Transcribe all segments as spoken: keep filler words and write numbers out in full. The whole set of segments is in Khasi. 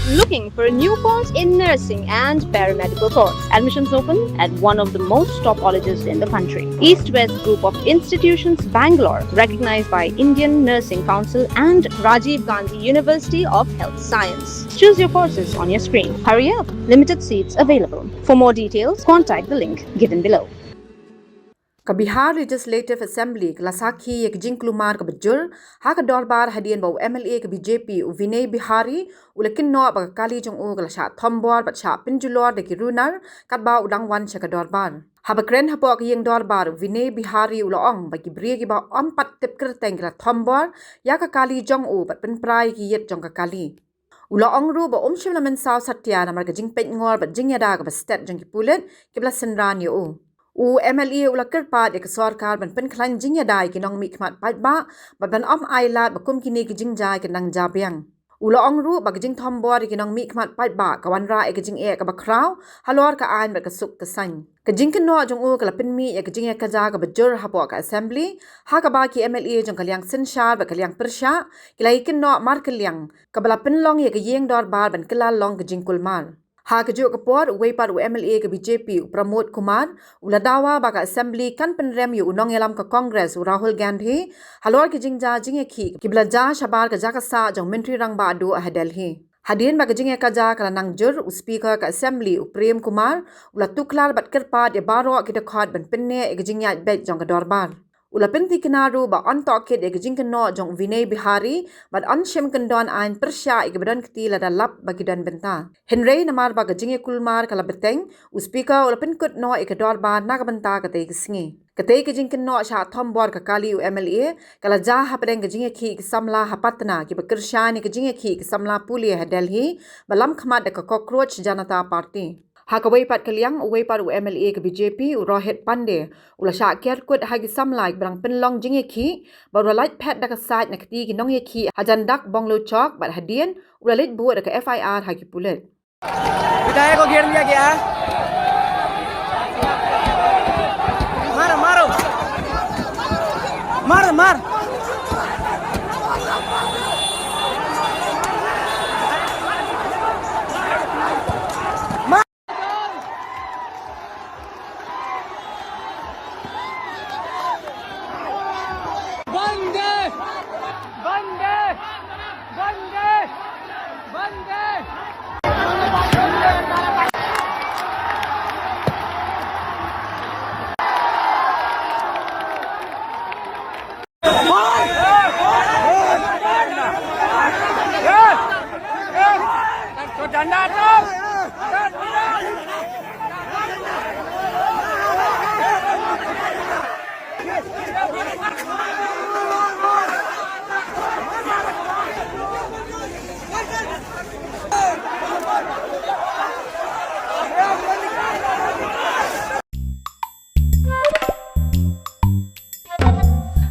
Looking for a new course in nursing and paramedical course? Admissions open at one of the most top colleges in the country. East West Group of Institutions, Bangalore, recognized by Indian Nursing Council and Rajiv Gandhi University of Health Science. Choose your courses on your screen. Hurry up, limited seats available. For more details, contact the link given below. Ka Bihar Legislative Assembly ka la sakhi ïa ka jingkulmar kaba jur ha ka dorbar hadien ba u M L A ka B J P u Vinay Bihari u la kynnoh ba ka kali jong u ka la shah thombor bad shah pynjulor da ki runar katba u dang wan sha ka dorbar. Haba kren hapoh ka ïing dorbar, u Vinay Bihari u la ong ba ki briew kiba ym pat tip kyrteng ki la thombor ïa ka kali jong u bad pynpra ïa ki ïit jong ka kali. U la ong ruh ba um shym la mynsaw satia namar ka jingpeitngor bad jingïada kaba stet jong ki pulit kiba la synran ïa u. U M L A u la kyrpad ïa ka sorkar ban pynkhlaiñ jingïada ïa ki nongmihkhmat paidbah bad ban ym ailad ba kum kine ki jingjia kin nang jia biang. U la ong ruh ba ka jingthombor ïa ki nongmihkhmat paidbah ka wanrah ïa ka jingeh kaba khraw halor ka aiñ bad ka suk ka saiñ. Ka jingkynnoh jong u ka la pynmih ïa ka jingïakajia kaba jur hapoh ka Assembly, ha kaba ki M L A jong ka liang synshar bad ka liang pyrshah ki la ïakynnoh markylliang, kaba la pynlong ïa ka ïing dorbar ban kylla long ka jingkulmar. Ha kajuh ka por, uwei pat u M L A ka B J P u Pramod Kumar u la dawa ba ka Assembly kan pynrem ïa u nongïalam ka Congress u Rahul Gandhi halor ki jingjia jingïakhih kiba la jia shabar ka jaka sah jong Myntri Rangbah Duh ha Delhi. Hadien ba ka jingïakajia ka la nang jur, u Speaker ka Assembly u Prem Kumar u la tuklar bad kyrpad ïa baroh ki dkhot ban pynneh ïa ka jingïaid beit jong ka dorbar. U la pynthikna ruh ba yn tohkit ïa ka jingkynnoh jong u Vinay Bihari bad yn shim kyndon aiñ pyrshah ïa kiba don kti lada lap ba ki don bynta. Hynrei namar ba ka jingïakulmar ka la bteng, u Speaker u la pynkut noh ïa ka dorbar na ka bynta katei ka sngi. Katei ka jingkynnoh shah thombor ka kali u M L A ka la jia hapdeng ka jingïakhih ki samla ha Patna kiba kyrshan ïa ka jingïakhih ki samla pule ha Delhi ba lam khmat da ka Cockroach Janata Party. Ha kawei pat ka liang, uwei pat u M L A ka B J P u Rohit Pandey u la shah kiar kut ha ki samla kiba dang pynlong jingïakhih bad u la lait phet da ka sait na kti ki nongïakhih hajan dak Bungalow Chowk bad hadien u la leit buh da ka F I R ha ki pulit. विधायक को घेर लिया गया है। मारो, मारो। मार, मार। वंदे, वंदे, वंदे, वंदे।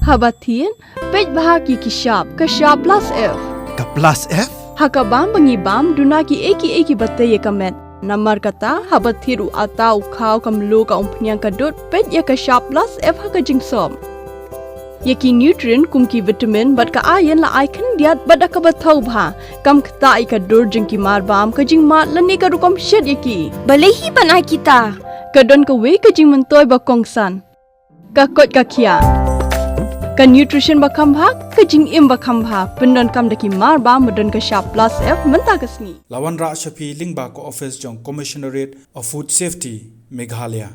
Haba thied, peit bha ki ki shap, ka shap plus F. Ka plus F? Ha ka bam ba ngi bam, duna ki ei ki ei kiba tei ïa ka met. Namar kata, haba thied u atta u khaw ka mluh ka umphniang ka dud, peit ïa ka shap plus F ha ka jingsop. Ïa ki nutrient kum ki vitamin bad ka iron la ai khyndiat bad da kaba thaw bha. Kam ktah ïa ka dur jong ki marbam, ka jingmad lane ka rukom shet ïa ki. Balei hi ban ai kita? Ka don kawei ka jingmyntoi ba kongsan. Ka koit ka khiah. Ka nutrition ba kham bha, ka jingim ba kham bha. Pyndonkam da ki marbam ba don ka shap plus F mynta ka sngi. La wanrah sha phi lyngba ka office jong Commissionerate of Food Safety, Meghalaya.